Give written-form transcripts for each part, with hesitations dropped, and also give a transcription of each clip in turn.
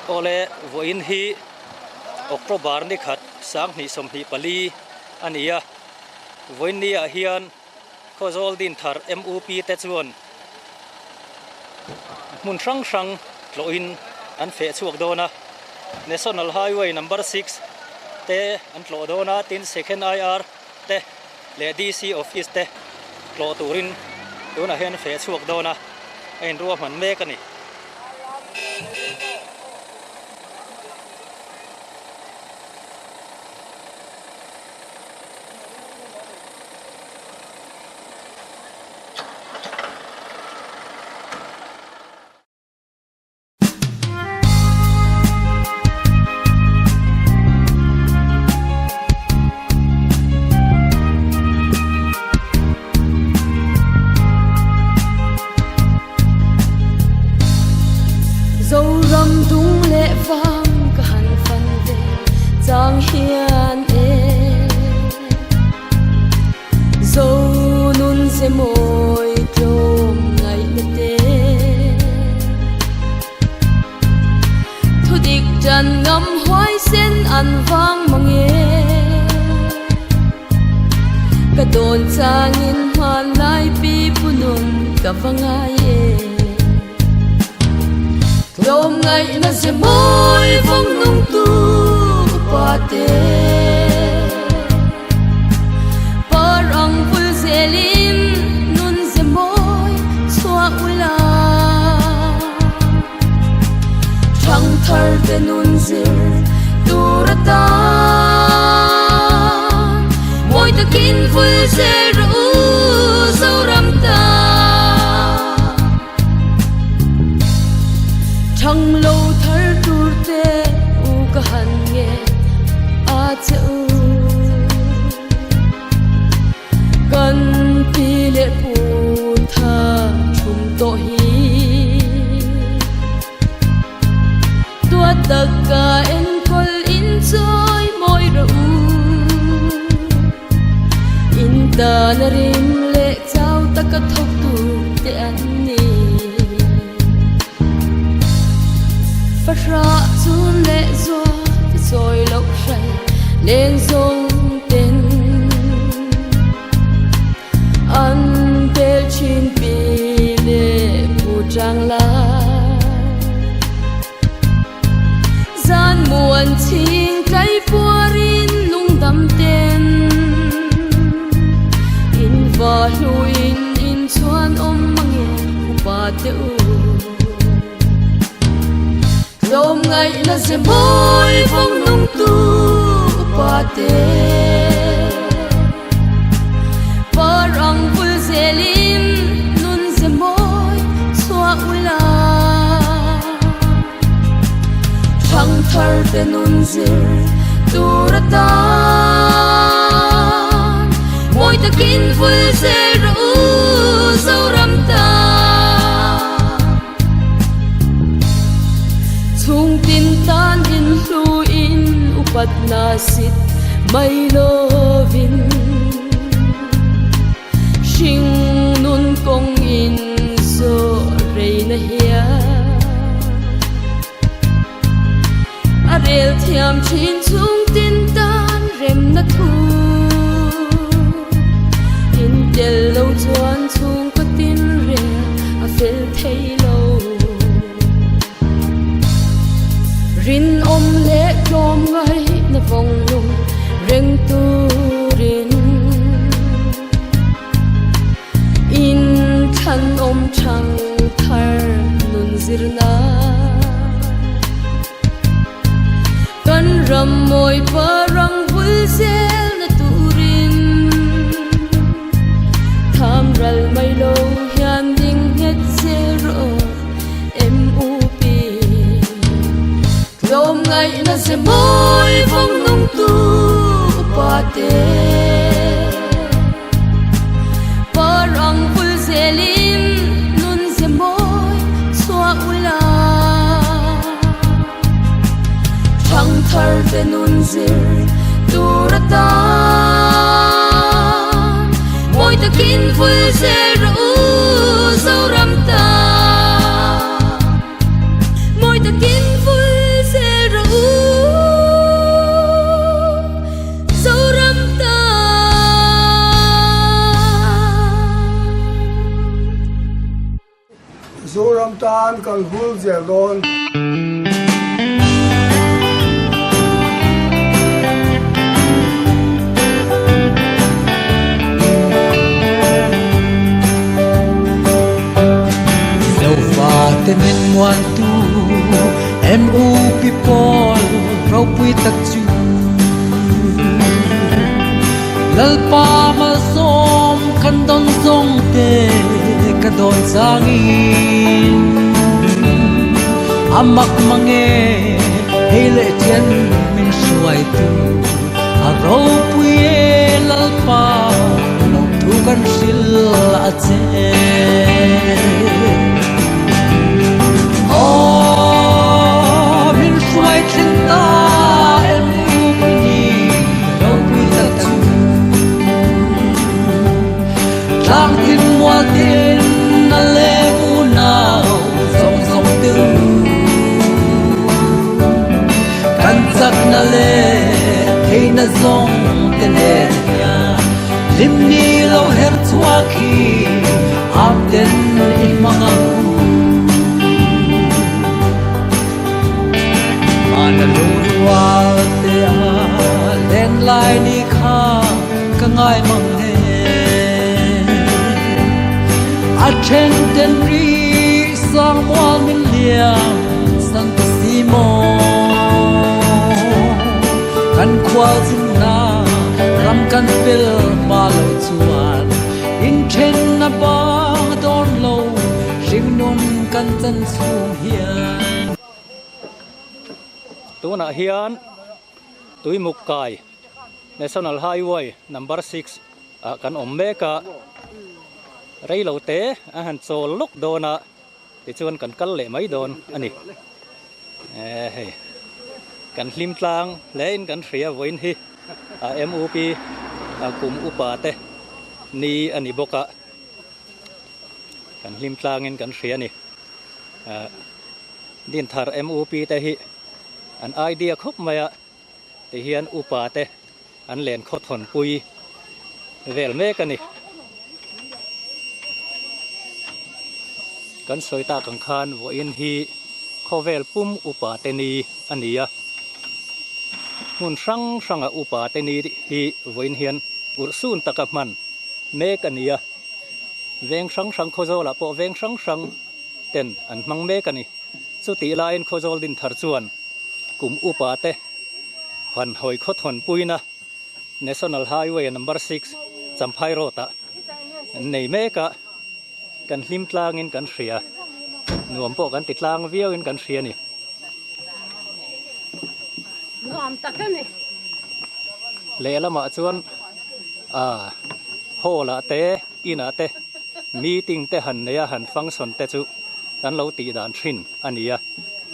Awle vawiin hi October ni khat 2024 a ni a, vawiin ni ah hian Khawzawl Dinthar MUP te chuan hmun hrang hrang tlawhin an feh chhuak dawn a, National Highway number six te an tlawh dawn a, tin Second IR te leh DC office te tlawh turin tunah hian an feh chhuak dawn a, a inruahman mek a ni. Zoram dung leh vang ka han fan ve chang hian e Zo nun ze mawi tlawm ngaihna te Thudik tan ngam huaisen an vang mang e Ka dawn changin hmanlai pi pu nun ka va ngai e Tlawm ngaihna ze mawi vawng nung tu upa te Par ang vul zelin nun ze mawi chhuah ula Thangthar te nun zir tur atan Mawi takin vul zel rawh u Zoram ta. Thang lo thar tur te u ka han nge a che u. Kan pi leh pu tha thum tawh hi. Tuat tak ka enkawl in chawi mawi rawh u. In tan a rim leh chau taka thawk tu te an ni. Fahrah chun leh zual te chawi loh hran leng zawng ten an tel thin pi leh pu chang lai. Zan muan chhing tlai puarin lungdam ten in va hluin in chhuan awm mange upa te u. Tlawm ngaihna ze mawi vawng nung tu upa te Par ang vul zelin nun ze mawi chhuah ula Thangthar te nun zir tur atan Mawi takin vul zel rawh u Zoram ta. Chhung tin tan in hlu in upat na sit mai lovin Hring nun kawng in zawh rei na hian A rel thiam thin chhung tin tan remna thu In tel lo chuan chhungkaw tin rel a fel thei lo. Rinawm leh tlawm ngaihna vawng lung reng turin In thlanawm thang thar nun zirna. Kan ram mawi parang vul zelna turin Tham ral mai lo hian ding nghet zel rawh MUP. Tlawm ngaihna ze mawi vawng nung tu upa te Parang vul zelin nun ze mawi chhuah ula Thangthar te nun zir tur atan Mawi takin vul zel rawh u Zoram ta Mawi takin vul. kan vul zel dawn. Zofate min muantu MUP pawl ropui tak chu Lalpa malsawm kan dawn zawng te ka dawn changin A mak mange hei leh ṭhian min hruaitu A ropui e Lalpa lawmthu kan hrilh a che. Aw min hruai thleng ta em ni ropui ta chu. Tlang tin mual tin na le unau zawng zawng te u. Kan chak na le thei na zawng te nen hian hlim ni lo her chhuak hi am ten i hmang ang u. Hmana lungrual te a len lai ni kha ka ngai mang e. A then ten ri sang mual min liam san ta si maw. Kan khual zinna ram kan fel hma lo chuan inthen a bang dawn lo hringnun kan chan chhung hian. Tunah hian Tuimuk kai National Highway number 6 ah kan awm mek a, reilo te a han chawl lawk dawn a. Tichuan kan kal leh mai dawn a ni. Eh hei kan hlim tlang hle in kan hria vawiin hi a MUP a kum upa te ni a ni bawk a, kan hlim tlang in kan hria a ni. Ah Dinthar MUP te hi an idea khawp mai a, tihian upa te an len khaw thawnpui vel mek a ni. Kan sawi tak ang khan vawiin hi khawvel pum upa te ni a ni a, hmun hrang hranga upa te ni hi vawiin hian urhsun taka hman mek a ni a, veng hrang hrang Khawzawlah pawh veng hrang hrang ten an hmang mek a ni. Chutih laiin Khawzawl Dinthar chuan kum upa te han hawi khaw thawnpuina National Highway number 6 Champhai Road ah an nei mek a, kan hlim tlangin kan hria, nuam pawh kan ti tlang viauin kan hria a ni. Nuam tak a ni. Lehlamah chuan ah hall ah te inah te meeting te han nei a, han function te chu kan lo tih dan thin a ni a,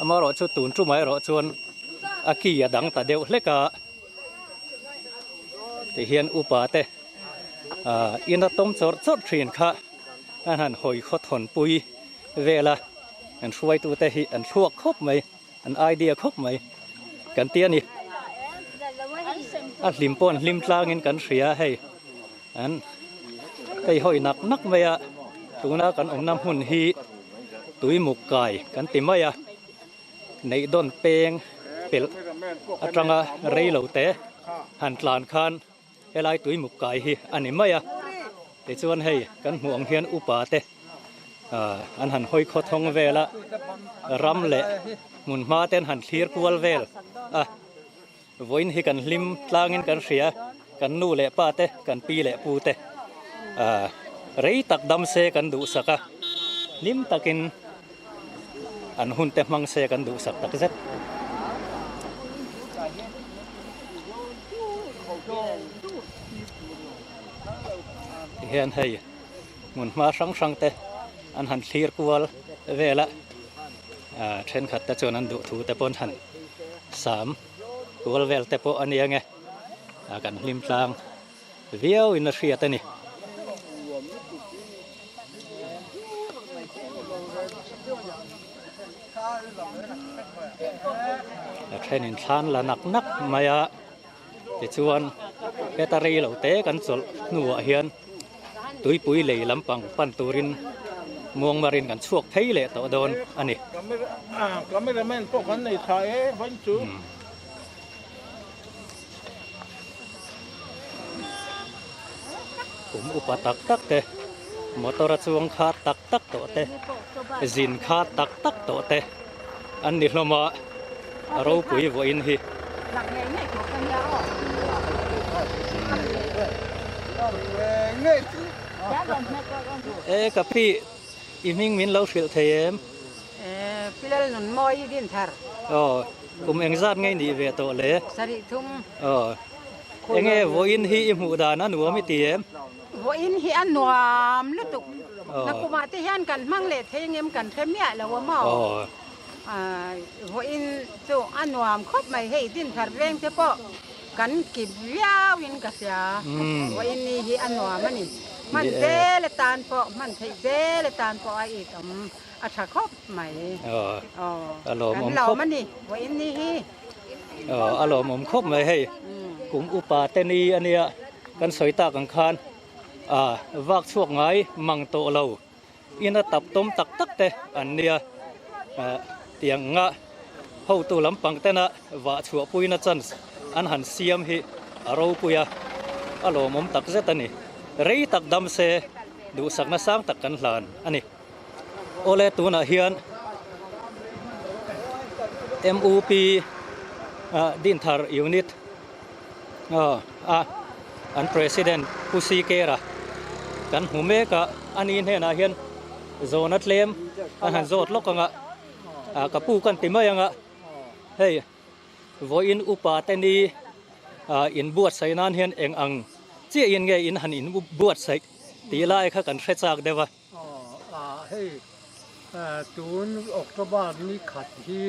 amaherawhchu tun tumah erawh chuan a ki a dang ta deuh hlek a, tihian upa te ah ina tawm chawrh chawrh thin kha an han hawi khaw thawnpui vel a, an hruaitu te hi an thluak khawp mai, an idea khawp mai kan ti a ni. A hlim pawh an hlim tlangin kan hria hei an hei hawi nak nak mai a, tuna kan awmna hmun hi tuimuk kai kan ti mai a. Neih dawn peng pelh atanga rei lo te han tlan khan helai tuimuk kai hi a ni mai a, tichuan hei kan hmuh ang hian upa te ah an han hawi khaw thawng vel a, ram leh hmun hma te an han thlir kual vel a, vawiin hi kan hlim tlangin kan hria, kan nu leh pa te kan pi leh pu te ah rei tak dam se kan duhsak a, hlim takin. An hun te hmang se kan duhsak tak zet. Tihian hei hmun hma hrang hrang te an han thlir kual vel a, ah thenkhat te chuan an duh thu te pawh an han sam kual vel te pawh a nia nge, ah kan hlim tlang. Viau in a hriat a ni. A then in thlan la nak nak mai a, tichuan heta rei lo te kan chawlh hnuah hian tuipui lei lampang pan turin Muangmarin kan chhuak phei leh tawh dawn a ni. Cameraman pawh kan nei tha e vain chu. Kum upa tak tak te, motor a chuang kha tak tak tawh te, zin kha tak tak tawh te an ni hlawm a, a ropui vawiin hi. E ka pi i hming min lo hrilh thei em? Pi Lalnunmawi i din thar. Aw, kum engzat ngei nih ve tawh le? Sarih thum. Aw, enge vawiin hi i hmuh dan a nuam i ti em? Vawiin hi a nuam lutuk. Nakumah te hian kan hmang leh thei ngem kan hre miah lo a maw? Vawiin chu a nuam khawp mai hei din thar veng te pawh. Kan kip viau in ka hria. Vawiin ni hi a nuam a ni. Hman zel atan pawh, hman theih zel atan pawh a it awm a tha khawp mai. A lawmawm Kan lawm a ni vawiin ni hi. A lawmawm khawp mai hei. Kum upa te ni a nia kan sawi tak ang khan vak chhuak ngai mang tawh lo. Ina tap tawm tak tak te an nia, tiang nga hotu lampang tena vah chhuahpuina chance an han siam hi a ropui a, a lawmawm tak zet a ni. Rei tak dam se duhsakna sang tak kan hlan a ni. Awle tunah hian MUP Dinthar Unit a an president Pu Sikera kan hmu mek a, ani hnenah hian zawhna tlem an han zawt lawk ang a, ka pu kan ti mai ang a, hei vawiin upa te ni inbuatsaih nan hian eng ang chiahin nge in han inbuatsaih tih lai kha kan hre chak deuh a. Hei tun October ni khat hi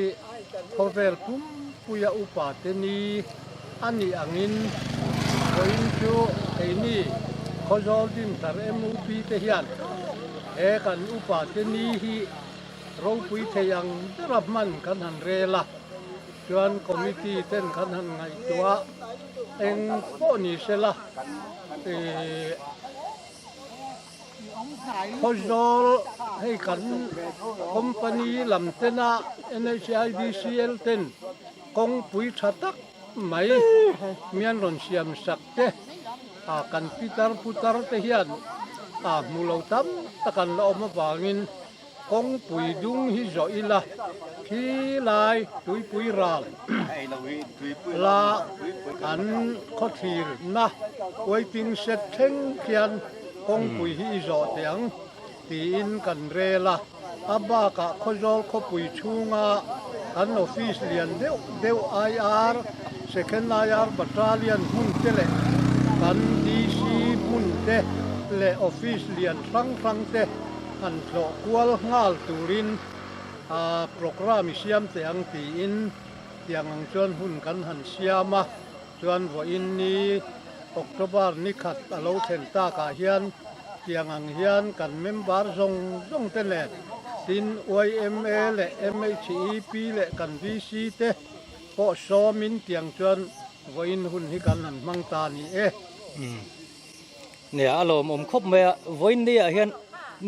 khawvel pumpuia upa te ni a nih angin vawiin chu keini Khawzawl Dinthar MUP te hian he kan upa te ni hi ropui thei ang bera hman kan han rel a, chuan committee ten kan han ngaihtuah eng pawh ni sela ih. Khawzawl hei kan company lam tena NHIDCL ten kawngpui tha tak mai mian rawn siam sak te ah kan pitar putar te hian ah hmu lo tam tak an la awm avangin Kawngpui dung hi zawh ila khi lai tuipui ral la an khawthlirna waiting shed thleng khian kawngpui hi i zawh teh ang tiin kan rel a. A bakah Khawzawl khawpui chhunga kan office lian deuh deuh IR, Second IR Battalion hmun te leh kan DC hmun te leh office lian hrang hrang te Han tlawh kual nghal turin programme i siam teh ang tiin tiang ang chuan hun kan han siam a, chuan vawiin ni October ni khat a lo thlen takah hian tiang ang hian kan member zawng zawng te nen tin yma leh MHEP leh kan VC te pawh sawmin tiang chuan vawiin hun hi kan han hmang ta ni e. Nia, a lawmawm khawp mai a, vawiin ni ah hian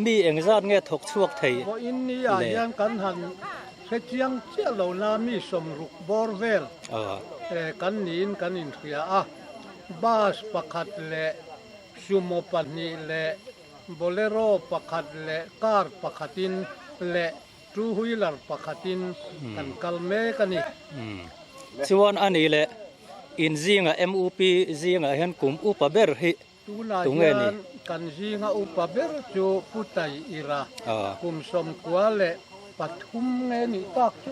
mi engzat nge thawk chhuak thei le? Vawiin ni ah hian kan han hre chiang chiah lo na mi sawmruk bawr vel kan niin kan inhria a, bus pakhat leh sumo pahnih leh bolero pakhat leh car pakhatin leh two wheeler pakhatin kan kal mek a ni. Chuan a ni leh In zingah MUP zingah hian kum upa ber hi Tunah tunge ni? hian kan zinga upa ber chu Pu Tai Ira, kum 93 nge nih tak chu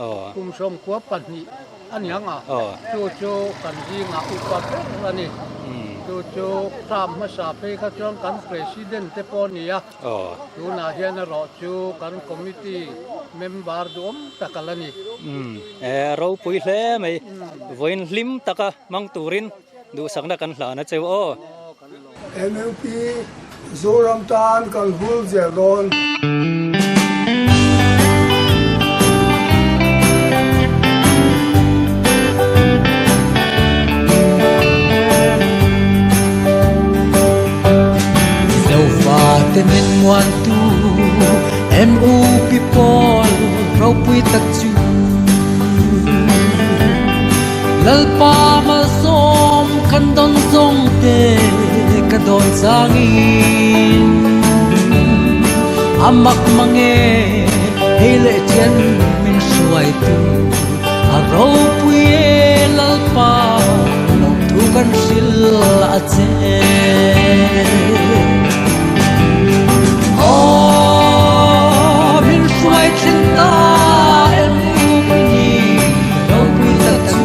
aw, kum 92 a ni ang a, chu chu kan zinga upa ber a ni. Chu chu term hmasa phei kha chuan kan President te pawh a ni a, tunah hian erawh chu kan committee member duhawm tak a la ni. E ropui hle mai, vawiin hlim taka hmang turin duhsakna kan hlan a cheu aw. MUP Zoram tan kan hul zel dawn. Zofate min muantu. tak chu. Lalpa malsawm kan dawn zawng te ka dawn changin a mak mange hei leh ṭhen min hruaitu a ropui e Lalpa lawmthu kan hrilh a che. Aw min hruai thleng ta em pui ni ropui tak chu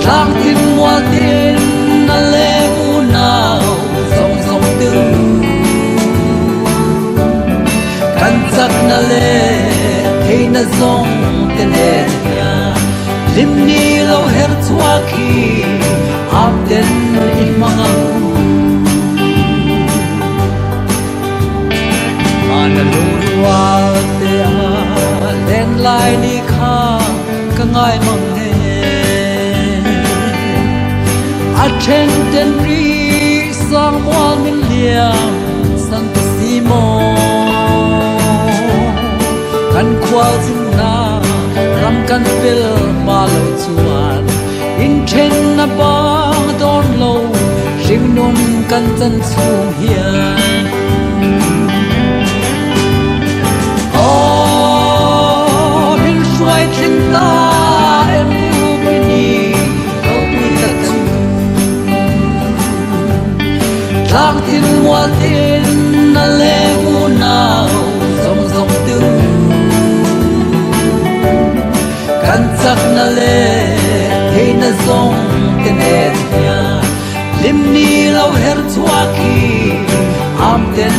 tlang tin mual tin na le unau zawng zawng tiu kan chak na le thei na zawng te nen hian hlim ni lo her chhuak hi am ten i hmang ang u. Hmana lungrual te a len lai ni kha ka ngai mang e. A then ten ri sang mual min liam san ta si maw. Kan khual zinna ram kan pel hma lo chuan inthen a bang dawn lo hringnun kan chan chhung hian. Aw min hruai thleng ta em pui ni ropui tak chu tlang tin mual tin na le unau zawng zawng tiu Kan chakna le theihna zawng te nen hian hlim ni lo her chhuak hi am ten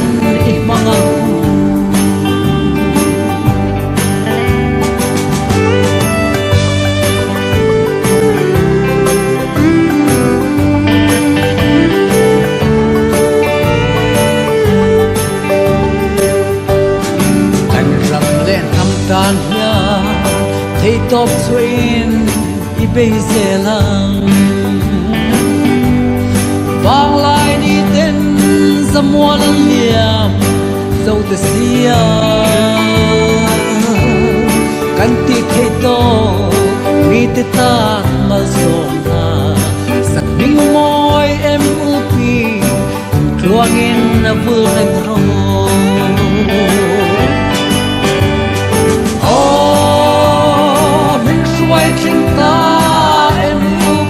i hmang ang u. Kan ram leh hnam tan hian theihtawp chhuahin i bei zel ang. Vanglai ni ten zamual an liam zo ta sia. Kan tih theih tawh mite tan malsawmna sak hming mawi MUP Tluangin a vul reng rawh. Aw, min hruai tling ta em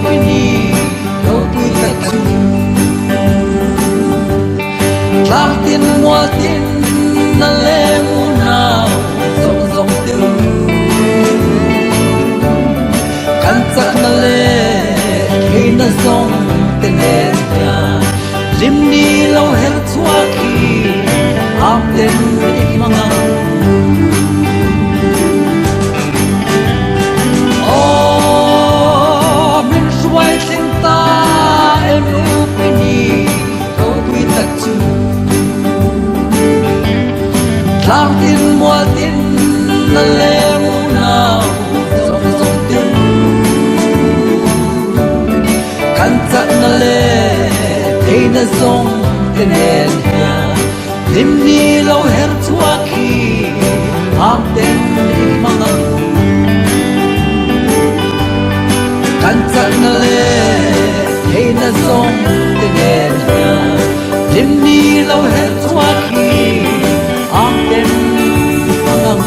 pui ni ropui tak chu. Tlang tin mual tin na leng unau zawng zawng tiu. Kan chak na le thei na zawng te nen hian Hlim ni lo her chhuak hi am ten i hmang ang. Aw, min hruai thleng ta em upui ni ropui tak chu. Tlang tin mual tin na leng unau zawng zawng tiu. Kan chakna le theihna zawng te nen hian hlim ni lo her chhuak hi am ten i hmang ang u. Kan chakna le theihna zawng te nen hian hlim ni lo her chhuak hi am ten i hmang ang u.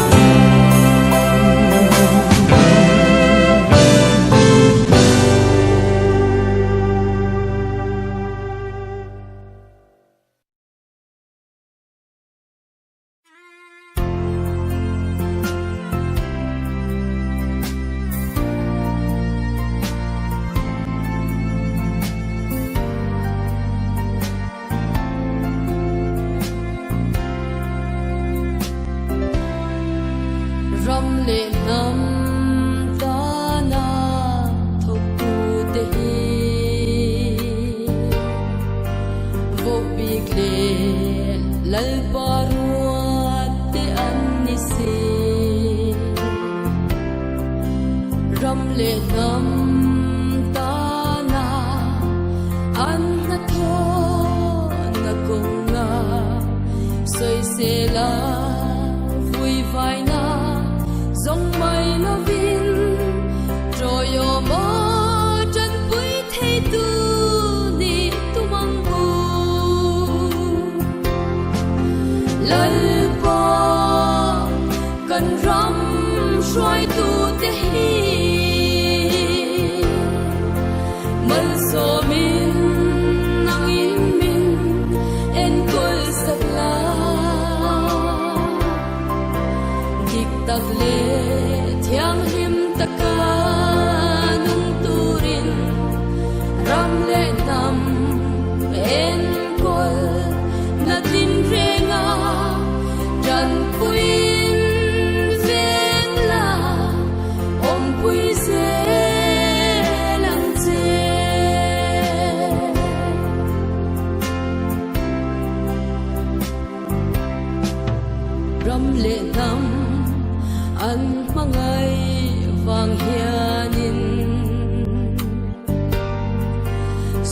Ram leh hnam tana thawktute hi vohbik leh Lalpa ruat te an ni si. Ram leh hnam tana an hnathawhna kawnga sawisela vui. hruaitute hi malsawmin nangin min enkawl sak la. Dik tak leh thianghlim taka nung turin ram leh hnam enkawl na tinrenga tanpuiin veng la awmpui zel ang che. Ram leh hnam an hmangaih vang hianin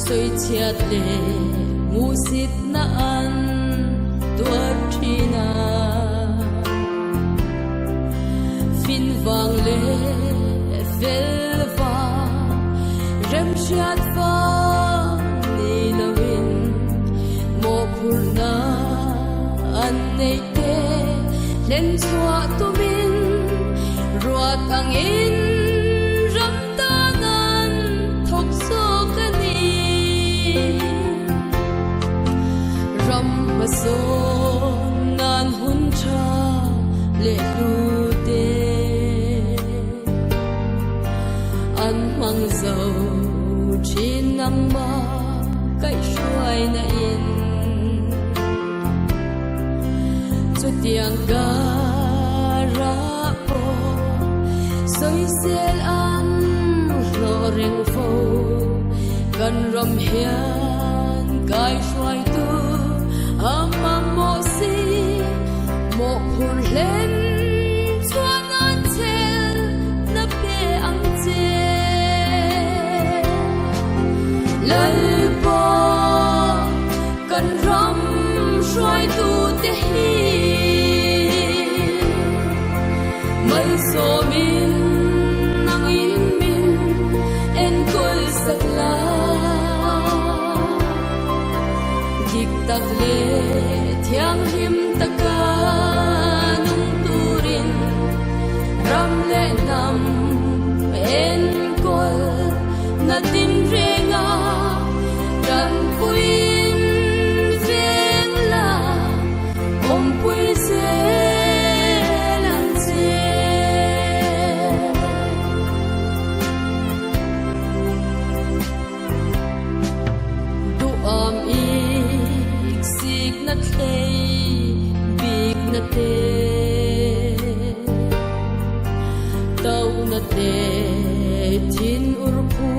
sawichhiat leh hmuhsitna an tuar thin a. Fin vang leh fel vang, remhriat vang ni loin mawhphurhna an neih te hlen chhuah tumin ruat angin ram tan an thawk zawk a ni. Ram hmasawn nan hun tha leh hlu te an hmang zo thin nangmah kaihhruaina in. Chutiang karah pawh sawisel an hlawh reng fo. Kan ram hian kaihhruaitu a mamawh si, mawhphur hlen chuan an chel na pe ang che. Lalpa kan ram hruaitute hi malsawmin nangin min enkawl sak la. Dik tak leh thianghlim taka nung turin ram leh hnam enkawl na tinrenga tanpuiin veng la awmpui zel ang che. Duham ik sik na thlei bik na te To na te thin ur phu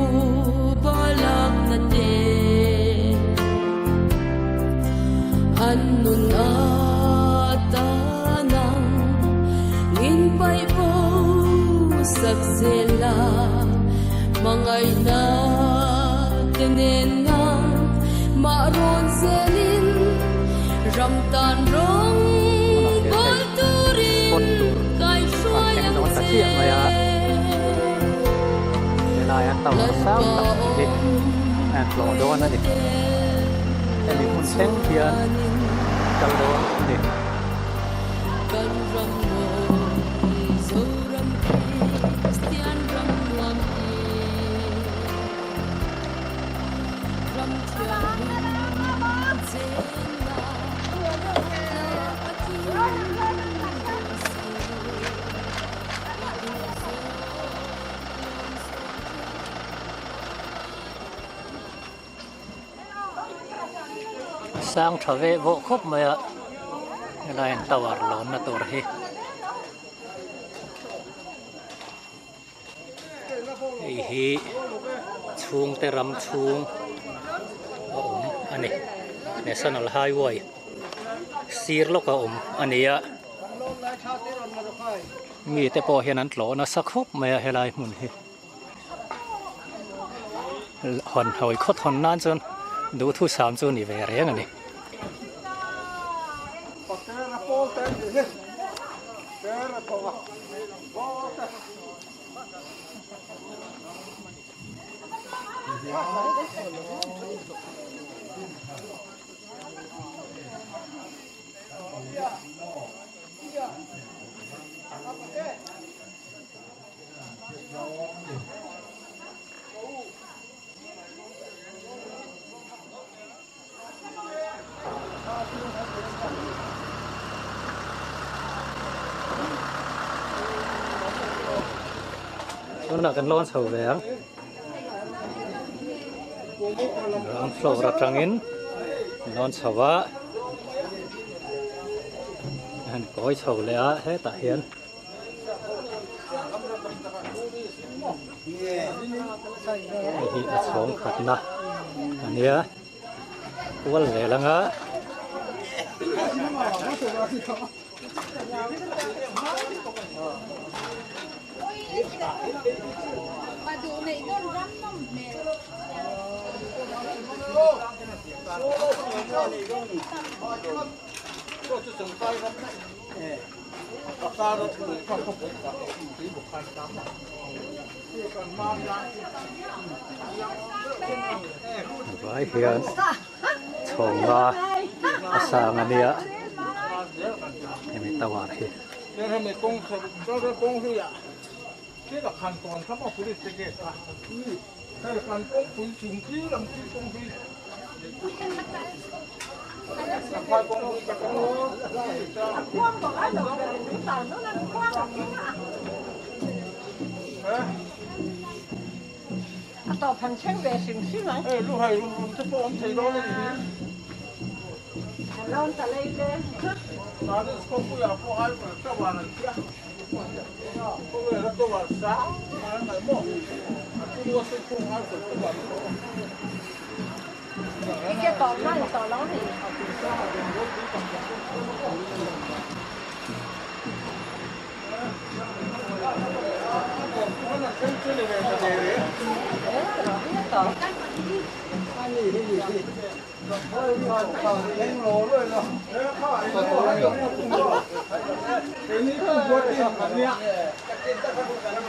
balak na te An nun atanang ngin paih bo sak zel la Hmangaihna te nen nang mah rawn zelin ram tan rawng bawl turin kai hruai ang che. Lalpa awm chuanin kan ram mawi Zoram Kristian ram nuam hi ram thianghlim chenna Lalpa thil duh si i duh zawng lawm zawng Sang tha veh vawh khawp mai a helai an tower lawnna tur hi. Hei hi chhungte ram chhung a awm a ni national highway sir lawk a awm a ni a mite pawh hian an tlawh nasa khawp mai a helai hmun hi. Hawn hawi khawt hawn nan chuan duhthusam chu ni ve reng a ni. Tunah kan lawn chho ve ang. Ground floor atangin lawn chho a. Han kawi chho leh a hetah hian. Hei hi a chhawng khatna a nia. Kual zel anga. Vai hian chhawng nga a sang a nia hemi tower hi.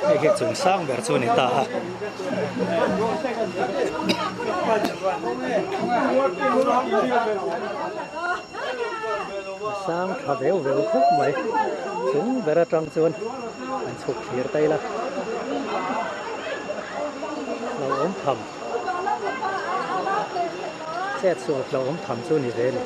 Hei hi chung sang ber chu a ni ta a. A sang tha veu veu khawp mai chung ber atang chuan an chhuk thlir ta ila hlauhawm tham chet sual hlauhawm tham chu a ni ve a ni.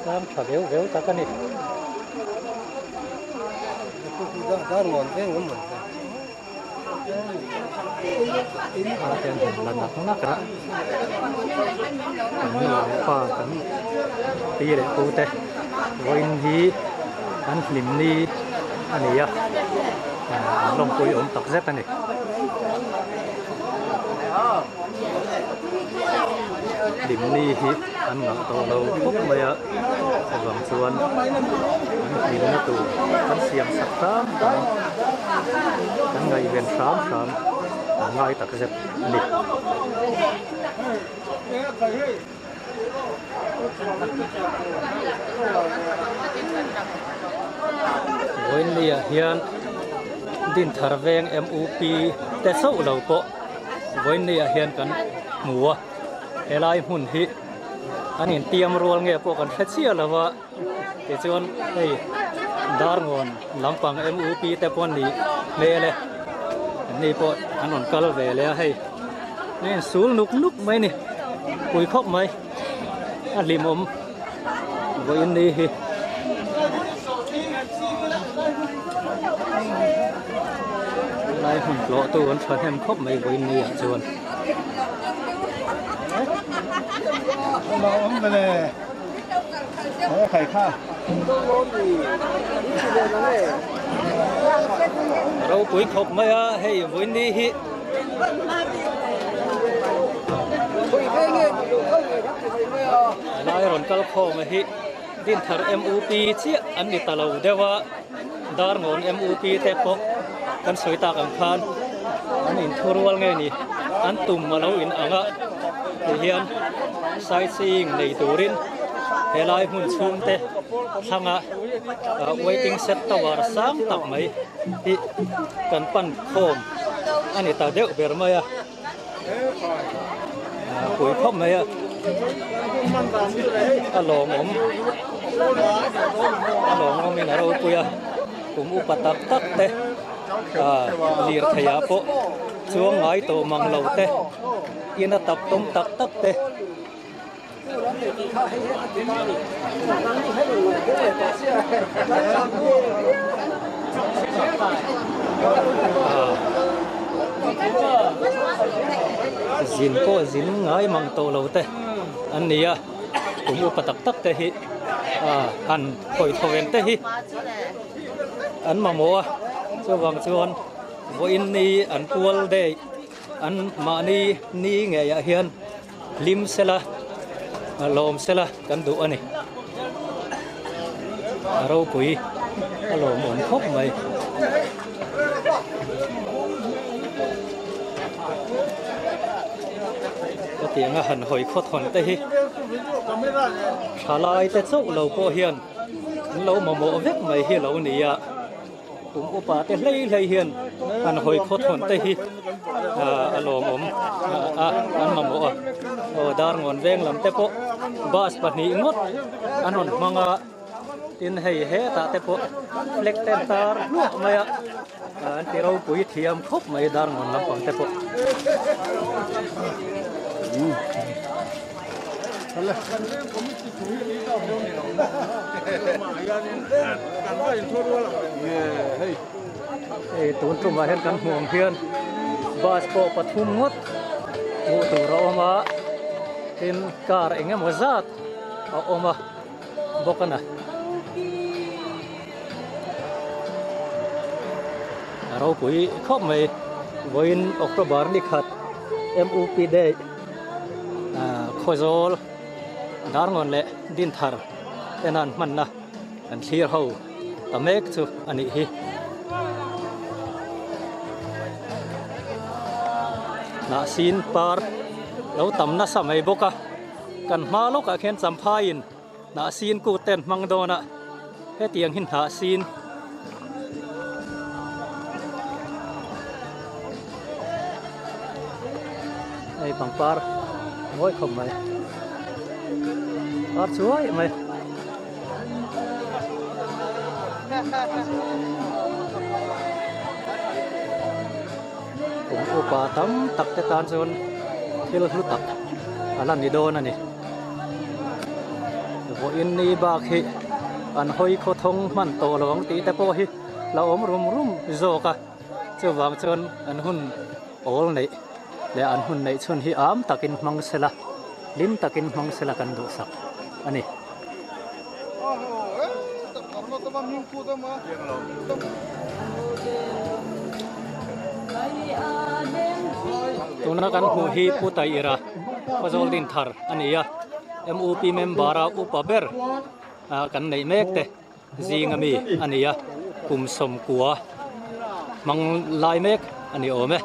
Tlang tha veu veu tak a ni. A te an han la nak nak a kan nu leh pa kan pi leh pu te vawiin hi an hlim ni a ni a an lawmpui awm tak zet a ni. Hlim ni hi an ngah tawh lo khawp mai a chuvang chuan an hlimna tur kan siam sak hram hram kan ngaihven hram hram an ngai tak zet a ni. Vawiinni-ah hian Dinthar veng MUP te chauh lo pawh vawiinni-ah hian kan hmu a, helai hmun hi an intiam rual nge pawh kan hre chiah lo a, tichuan hei Darngawn lampang MUP te pawh an nih hmel e, anni pawh an rawn kal ve leh a hei. A insul nuk nuk mai a ni pui khawp mai a hlimawm vawiin ni hi. Lai hmun tlawh tu an thahnem khawp mai vawiin ni ah chuan. Ropui khawp mai a hei vawiin ni hi. Helai rawn kal khawm hi Dinthar MUP chiah an ni ta lo deuh a, Darngawn MUP te pawh kan sawi tak ang khan an inthu rual nge ni, an tum a lo in ang a ti hian sightseeing nei turin. Helai hmun chhung te thlanga waiting shed tower sang tak mai hi kan pan khawm a ni ta deuh ber mai a. Pui khawp mai a, a lawmawm a lawmawmin a ropui a, kum upa tak tak te lirthei ah pawh chuang ngai tawh mang lo te, ina tap tawm tak tak te. Zin pawh zin ngai mang tawh lo te an ni a, kum upa tak tak te hi han hawi tho ven te hi an mamawh a, chuvang chuan vawiin ni an kual daih an mahni ni ngeiah hian. Hlim sela, lawm sela kan duh a ni. A ropui a lawmawm khawp mai. Hetianga han hawi khawt hawn te hi thalai te chauh lo pawh hian an lo mamawh vek mai hi lo ni a. Kum upa te hlei hlei hian an hawi khaw thawn te hi a lawmawm a an mamawh a aw Darngawn veng lam te pawh bus pahnih ngawt an rawn hmang a tin hei hetah te pawh flag te an tar hluah mai a an ti ropui thiam khawp mai Darngawn lampang te pawh. Hei tun tumah hian kan hmuh ang hian bus pawh pathum ngawt hmuh tur a awm a tin car eng emaw zat a awm a bawk a na a ropui khawp mai vawiin October ni khat M_U_P day. Khawzawl Darngawn leh Dinthar en an hmanna an thlir ho ta mek chu a nih hi. Hnahsin par lo tam nasa mai bawk a, kan hma lawkah khian Champhaiin Hnahsin kut te an hmang dawn a, hetiang hi hnahsin hei pangpar mawi khawp mai par chuai mai. Kum upa tam tak te tan chuan thil hlu tak a la ni dawn a ni. Vawiin ni bak hi an hawi khaw thawng hman tawh lo ang tih te pawh hi la awm rum rum zawk a, chuvang chuan an hun awl neih leh an hun neih chhun hi am takin hmang sela, hlim takin hmang sela kan duhsak a ni. Tuna kan hmuh hi Pu Taira Khawzawl Dinthar a ni a, MUP member a upa ber kan neih mek te zing ami a ni a, kum sawmkua hmang lai mek a ni awm e.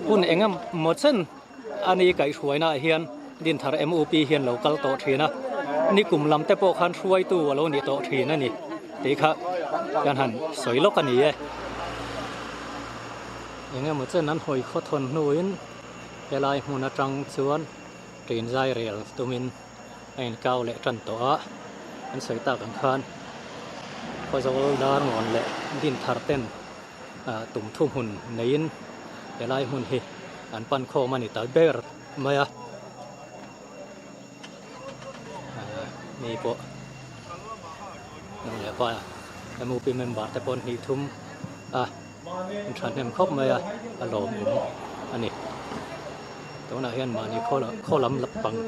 Hun eng emaw chen a ni kaihhruaina ah hian Dinthar MUP hian lo kal tawh thin a, nikum lam te pawh khan hruaitu a lo ni tawh thin a ni tih kha kan han sawi lawk a ni e. Eng emaw chen an hawi khaw thawn hnuin helai hmun atang chuan ṭin zai rel tumin a inkau leh tan tawh a, an sawi tak ang khan Khawzawl Darngawn leh Dinthar ten tum thu hmun neiin helai hmun hi an pan khawm a ni ta ber mai a, mi pawh leh pa M_U_P member te pawh an hnih thum a. An thahnem khawp mai a, a lawmawm a ni. Tunah hian mahni khaw lam pang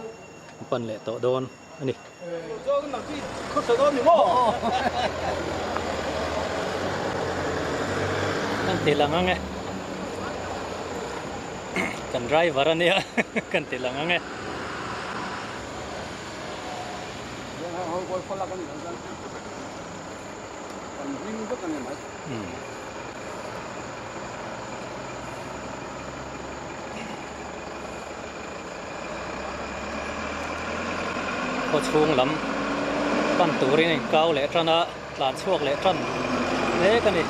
an pan leh tawh dawn a ni. Kan ti lang ang e. Kan driver a nia kan ti lang ang e. Khaw chhung lam pan turin a inkau leh tan a, tlan chhuak leh tan mek a ni.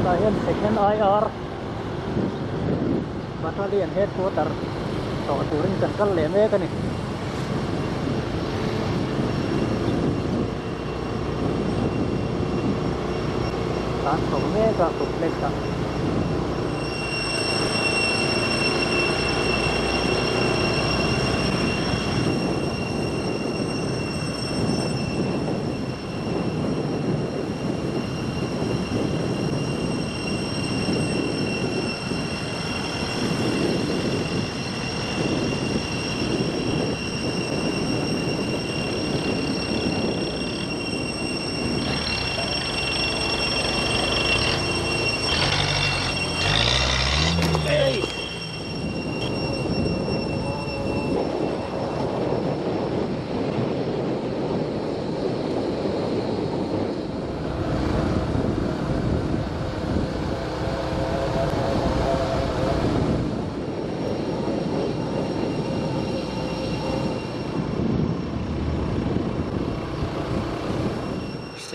Tunah hian second IR Battalion headquarter tawh turin kan kal leh mek a ni. Tan chho mek a complex ah.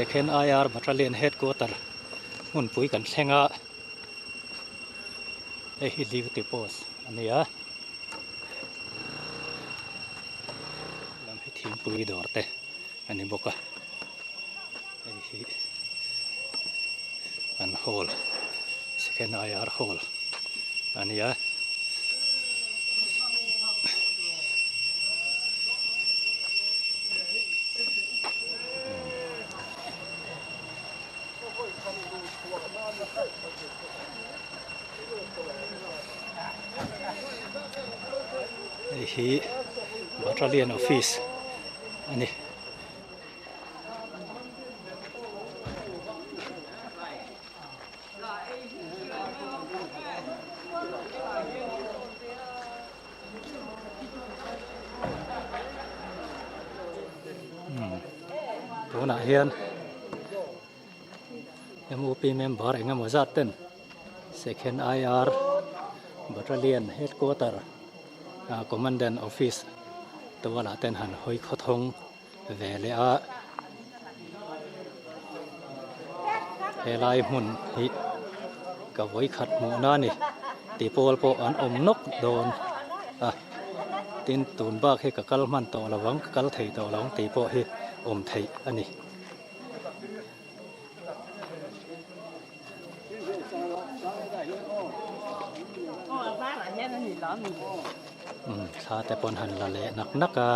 Second IR Battalion Headquarter hmunpui kan thleng a, hei hi duty post a ni a. Lam hi thingpui dawr te a ni bawk a hei hi an hall second IR hall a ni a. Hei hi Battalion office a ni. Tunah hian. MUP member eng emaw zat ten Second IR Battalion Headquarter ah Commandant Office tualah ten han hawi khawthawng ve leh a helai hmun hi ka vawikhat hmuhna a ni ti pawl pawh an awm nawk dawn a tin tun bak hi ka kal hman tawh lovang ka kal thei tawh lovang tih pawh hi awm theih a ni. Thla te pawn han la leh nak nak a.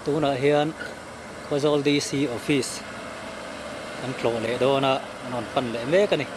Tunah hian Khawzawl DC office an tlawh leh dawn a, an rawn pan leh mek a ni.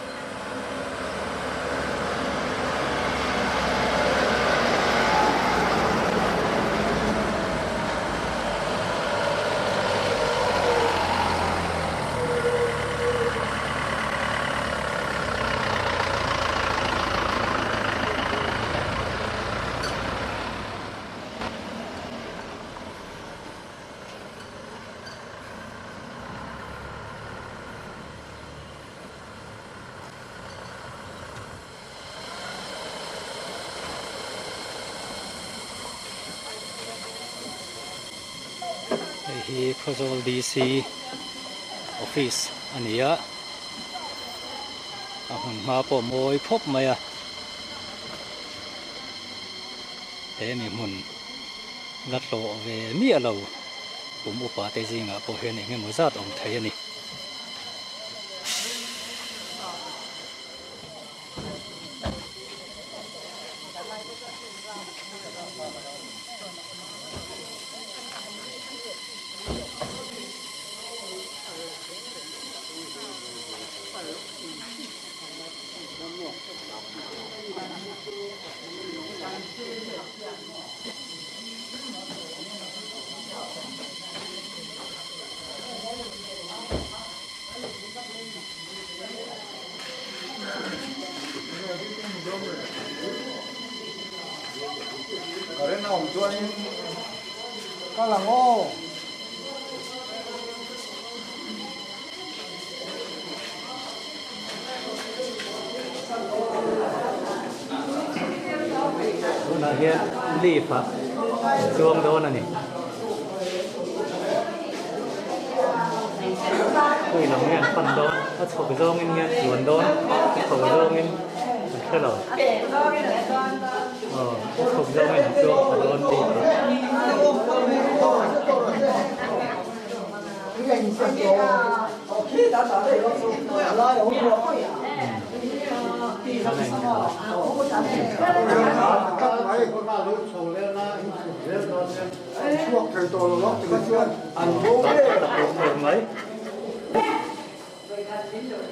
hi Khawzawl DC office a ni a, a hmun hma pawh mawi khawp mai a, he mi hmun la tlawh ve miah lo kum upa te zingah pawh hian eng emaw zat awm thei a ni. Current a awm chuanin kal ang aw. Tunah hian leaf ah an chuang dawn a ni. Khawi lam nge an pan dawn? A chhawk zawngin nge an tluan dawn? A chho zawngin an hre lo. Aw, a chhawk zawngin an chuang thla dawn leaf ah.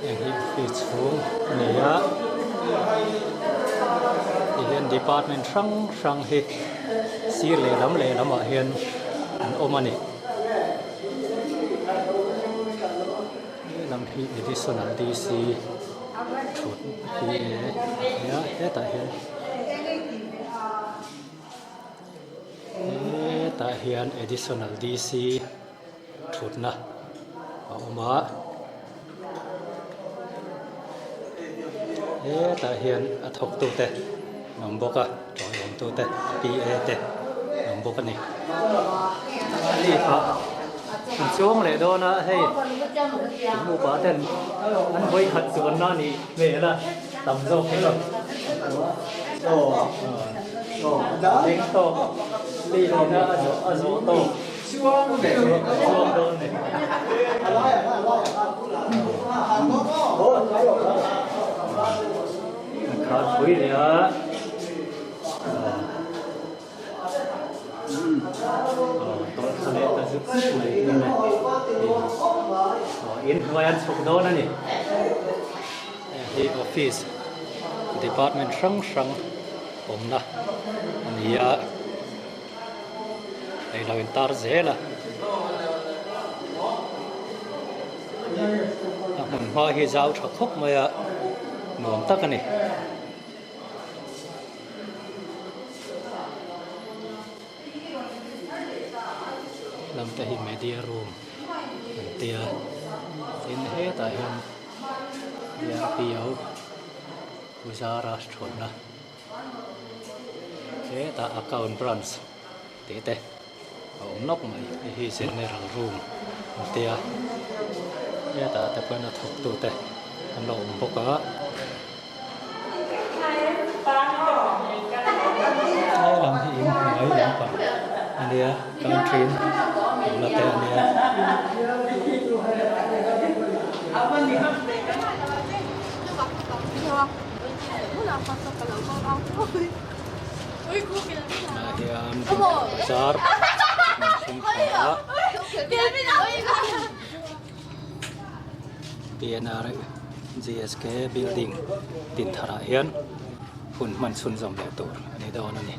Heng hi office chhung a ni a tihian department hrang hrang hi sir lehlam lehlam ah hian an awm a ni. Helam hi additional DC thut hi a nia hetah hian hetah hian additional DC thutna a awm a hetah hian a thawk tute an awm bawk a tawiawm tute PA te an awm bawk a ni leaf ah an chuang leh dawn a hei an upa ten an vawi khat chuan na nih hmel a tam zawk hi ding tawk leaf in a a zawh tawk chuang dawn a ni. An khar phui leh a tawlh thla leh ta zut zut mai hi a ni in hnuai an chhuk dawn a ni hei office department hrang hrang awmna a ni a hei lo in tar zel a a hmun hma hi zau tha khawp mai a nuam tak a ni. Lam te hi media room an tia tin hetah hian DRPO Puzara thawtna hetah account branch tih te a awm nawk mai hei hi general room an tia hetah te pawhin a thawk tu te an lo awm bawk a. He lam hi in hnuai lampang a nia country in awmna te a nia. Tunah hian bazar an thleng thla a. PNR GSK building din tharah hian hun hman chhunzawm leh tur a ni dawn a ni.